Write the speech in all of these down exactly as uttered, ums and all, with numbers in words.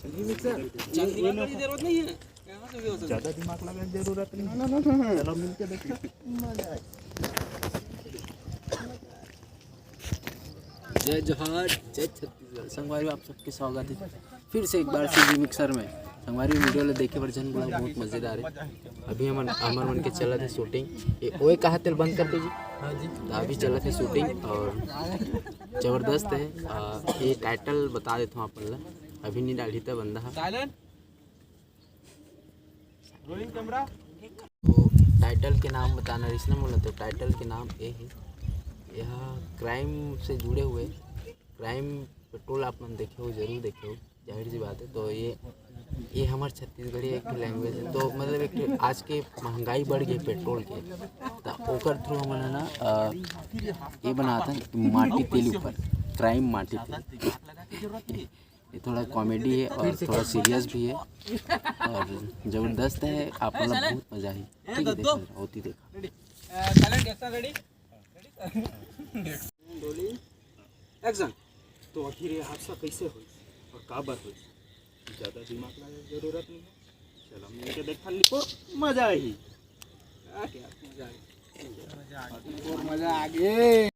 चंदीगढ़ की जरूरत नहीं है, यहाँ से भी हो सकता है। ज़्यादा दिमाग लगाने की जरूरत नहीं है। चलो मिलके देखते हैं। जय जोहार, जय छत्तीसगढ़। संगवारी, आप सबके स्वागत है फिर से एक बार सीजी मिक्सर में। संगवारी, वीडियो ला देखे बर झन भुलाहू, बहुत मजेदार है। अभी हमन, हमर मन के चलत है शूटिंग। ए, ओए कहा तेल बंद कर दो जी। हाँ जी। तो अभी चलत है शूटिंग और जबरदस्त है। आ, ये टाइटल बता देता हूँ आप मन ला, अभी नहीं डाली था बंदा। साइलेंट। Rolling camera. तो टाइटल के नाम बताना रहिस ना मोला, तो टाइटल के नाम ये है, यह क्राइम से जुड़े हुए, क्राइम पेट्रोल आप मन देखे हो, जरूर देखे हो, जाहिर सी बात है। तो ये, ये हमार छत्तीसगढ़ी एक लैंग्वेज है। तो मतलब एक आज के महंगाई बढ़ गई पेट्रोल के, तो ओकर थ्रू हमन है ना, अ, ये बनात हन माटी तेल ऊपर, क्राइम माटी तेल। ये थोड़ा कॉमेडी है और थोड़ा सीरियस भी है और जबरदस्त है। आप मतलब बहुत मजा आई। ठीक है, देखा, होती देखा। एक्शन। तो आखिर ये हादसा कैसे होइस और काबर होइस? ज़्यादा दिमाग लगाए के जरूरत नहीं है। चलो मिलके देखा, लिखो, मजा आई। आ गया, मजा आई। मजा आ गया।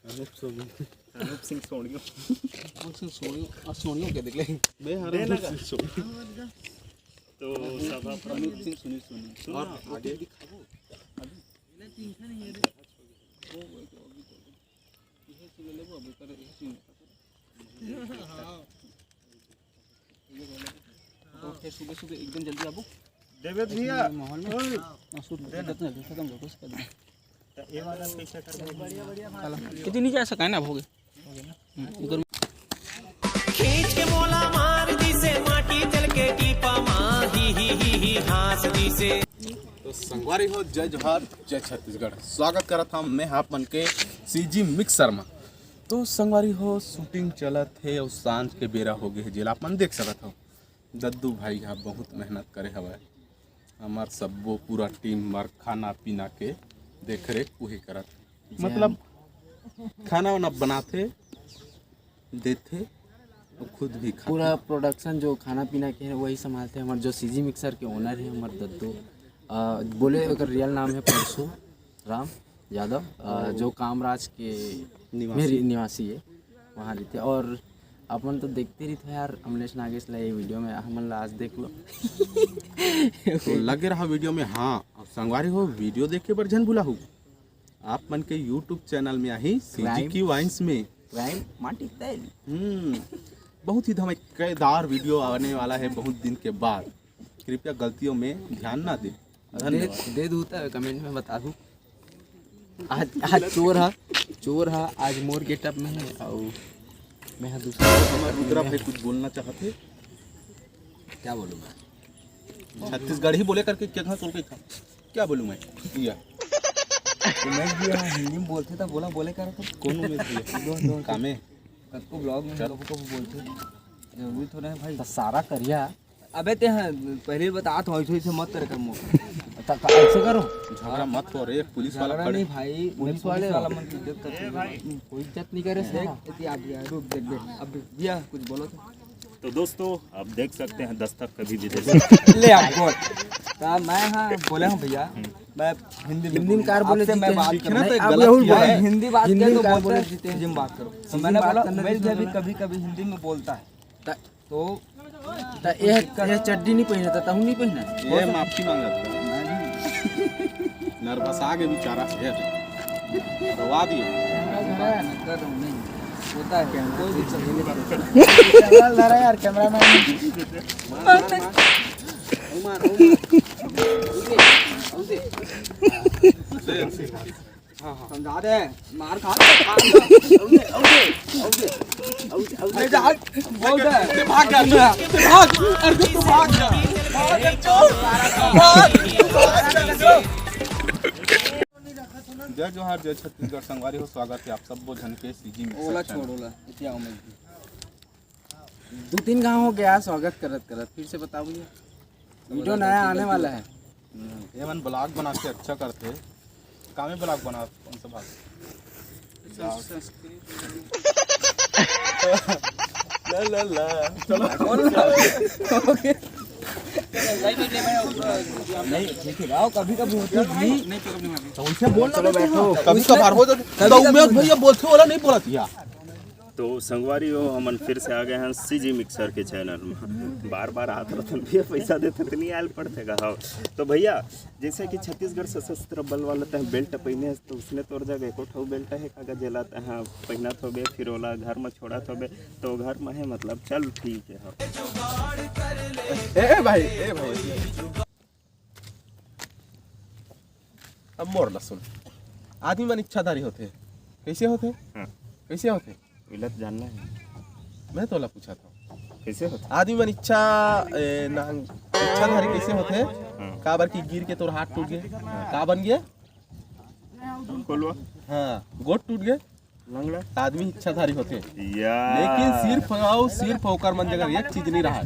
अनूप सोनी। अनूप सिंह सोनियो। अनूप सिंह सोनियो, आ, सोनियो के देख ले। मैं हर अनूप सिंह सोनी। तो सब आप अनूप सिंह सोनी, सोनी। सुनो और ना, आगे दिखाओ। अभी। वो, वो, वो, अभी तो। यह सुन ले वो, अभी कर, यह सुन ले। हाँ। तो फिर सुबह सुबह एकदम जल्दी आबो। देवेद भैया। माहौल में। हाँ, शूट कर देते हैं, खत्म कर दो, उसके बाद। तो ये वाला कैसे कर दो? चलो, इतनी जा सका है ना, अब हो गए। हम्म, इधर। खींच के मोला मार दिसे, माटी जल के टीपा मा, ही, ही, ही, ही, हाँस दिसे। तो संगवारी हो, जय जोहार, जय छत्तीसगढ़। स्वागत करत हम मैं आप मन के सीजी मिक्सर मा। तो संगवारी हो, शूटिंग चलत हे और सांझ के बेरा हो गए हे, जेला आप मन देख सकत हो। दद्दू भाई ह बहुत मेहनत करे हवय, हमर सब्बो पूरा टीम बर खाना पीना के देख रेख उही करत हे। मतलब खाना वाना बनाथे, देथे, और खुद भी खाथे। पूरा प्रोडक्शन जो खाना पीना के है वही संभालते हैं। हमारे जो सीजी मिक्सर के ओनर है हमारे दद्दू, अ, बोले ओकर रियल नाम है परशु राम यादव, अ, जो कामराज के निवासी। मेरी निवासी है, वहाँ रहते। और अपन तो देखते रहिथे यार अमलेश नागेश ला ये वीडियो में, हमन ला आज देख लो। तो लगे रहा वीडियो में। हाँ, और संगवारी हो, वीडियो देखे बर झन भुलाहू, आप मन के YouTube चैनल में आही सीजी क्राइम। की वाइन्स में। क्राइम माटी तेल। हम्म, बहुत ही धमाकेदार वीडियो आने वाला है बहुत दिन के बाद। कृपया गलतियों में ध्यान ना दे। दे, धन्यवाद। दे दू त कमेंट में बता दू। आज, आज चोर हा, चोर हा, आज मोर गेटअप में है और मैं हा दूसरा। रुद्रा भाई कुछ बोलना चाहते? क्या बोलूँगा? छत्तीसगढ़ी बोले करके क्या कहाँ सुन के खा? क्या बोलूँ मैं? या। तो मैं भी यहाँ हिंदी में बोलते था, बोला, बोले कर तो। कौन उमेश भैया? दो, दो। कामे? कतको ब्लॉग में चल। कबो, कबो बोलते। जरूरी थोड़ा है भाई। तो सारा करिया। अबे ते हाँ, पहले बता तो ऐसे, ऐसे मत करे कर मुँह। तो का-, ऐसे करो। झगड़ा मत कर, एक पुलिस वाला झगड़ा खड़े। नहीं भाई, मैं पुलिस वाले वाला हो। मन की इज्जत करते हैं। कोई इज्जत नहीं करे देख, साला। इतनी आप गया, रुक, देख, देख, अब भैया कुछ बोलो तो। तो दोस्तों, आप देख सकते हैं दस्तक कभी भी दे सकते हैं। ले आप बोल। तो मैं हाँ बोले हूँ भैया, मैं हिंदी में हिंदी में बोलूँ। कार बोले आपसे मैं जीते। बात करूँ। सीखना तो नहीं, एक अब गलत यही किया बोले। है। हिंदी बात हिंदी किया तो में कार बोलते बोले हैं, जीते हैं। हिंदी में बात करो। तो सीधी मैंने बात बोला, करने उमेश दीजिए भी ना। कभी कभी हिंदी में बोलता है। त-, तो त ये, ये चड्डी नहीं पहना था, तहू नहीं पहना। ये माफी मांगत है। नर्वस आ गए बेचारा। ये दबा दिए। बात नहीं कर रहा हूँ, नहीं। होता है, कोई दिक्कत नहीं। कैमरा ला रहा है यार, कैमरामैन। मार, मार, मार। ओ मार, ओ मार। औ दे, औ दे। हाँ, हाँ। समझा दे, मार खा, खा, खा। औ दे, औ दे, औ दे। औ दे, औ दे। अरे जा, बोल दे। भाग जा, भाग। अरे तू भाग जा। भाग जा, भाग। जय जोहार, जय छत्तीसगढ़ संगवारी हो, स्वागत है आप सबो झन के सीजी मिक्सर ओला चैनल। छोड़, ओला, इतिया आओ मैं। दो तीन गांव हो गया स्वागत करत करत, फिर से बताओ भैया, वीडियो नया आने वाला है। हम्म, ये मन ब्लॉग बना के अच्छा करते। कामे ब्लॉग बना, कौन सा भाषा? संस्कृत। ला ला ला। नहीं, ठीक है, आओ, कभी कभी होती है जी। तो उनसे बोल, चलो बैठो। कभी कभार हो जाते। तो उमेश भैया बोलते वाला नहीं बोला था। तो संगवारी हो, हमन फिर से आ गए हैं सीजी मिक्सर के चैनल में। बार बार आत रतन भी पैसा देते तो नहीं आयल पड़ते का। हाँ, तो भैया, जैसे कि छत्तीसगढ़ सशस्त्र बल वाला तह बेल्ट पहिने हस, तो उसने तोर जगह एको ठो बेल्ट है कागज जेला तह पहिनत होबे, फिर ओला घर में छोड़त होबे, तो घर में है, मतलब। चल ठीक है। हाँ। ए भाई, ए भाई, अब मोर ला सुन। आदमी मन इच्छाधारी होथे। कैसे होथे? हाँ। कैसे होथे? मिलत जानना है। मैं तोला पूछा था। कैसे होता? आदमी मन इच्छा ए, नांग इच्छाधारी कैसे होथे? काबर कि गिर के तोर हाथ टूट गए, का बन गए? कोलवा। हाँ, गोट टूट गए। लंगड़ा। आदमी इच्छाधारी होथे, या। लेकिन सिर्फ और सिर्फ ओकर मन जगह एक चीज नहीं रहा,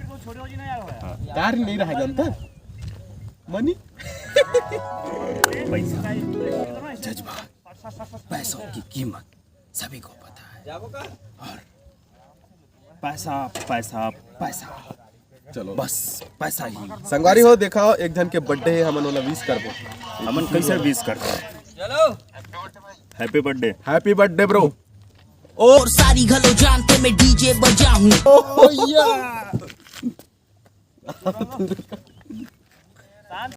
कार्य नहीं रहा, जानता? मनी। पैसा। जज्बा, पैसों की कीमत सभी को पता है। पैसा, पैसा, पैसा। चलो। बस पैसा ही। संगवारी हो, देखा, एक झन के बर्थडे है, हमन ओला विश करबो। हमन कैसे विश करते हैं? Happy birthday. Happy birthday bro. और सारी घलो जानते मैं डीजे बजाऊं।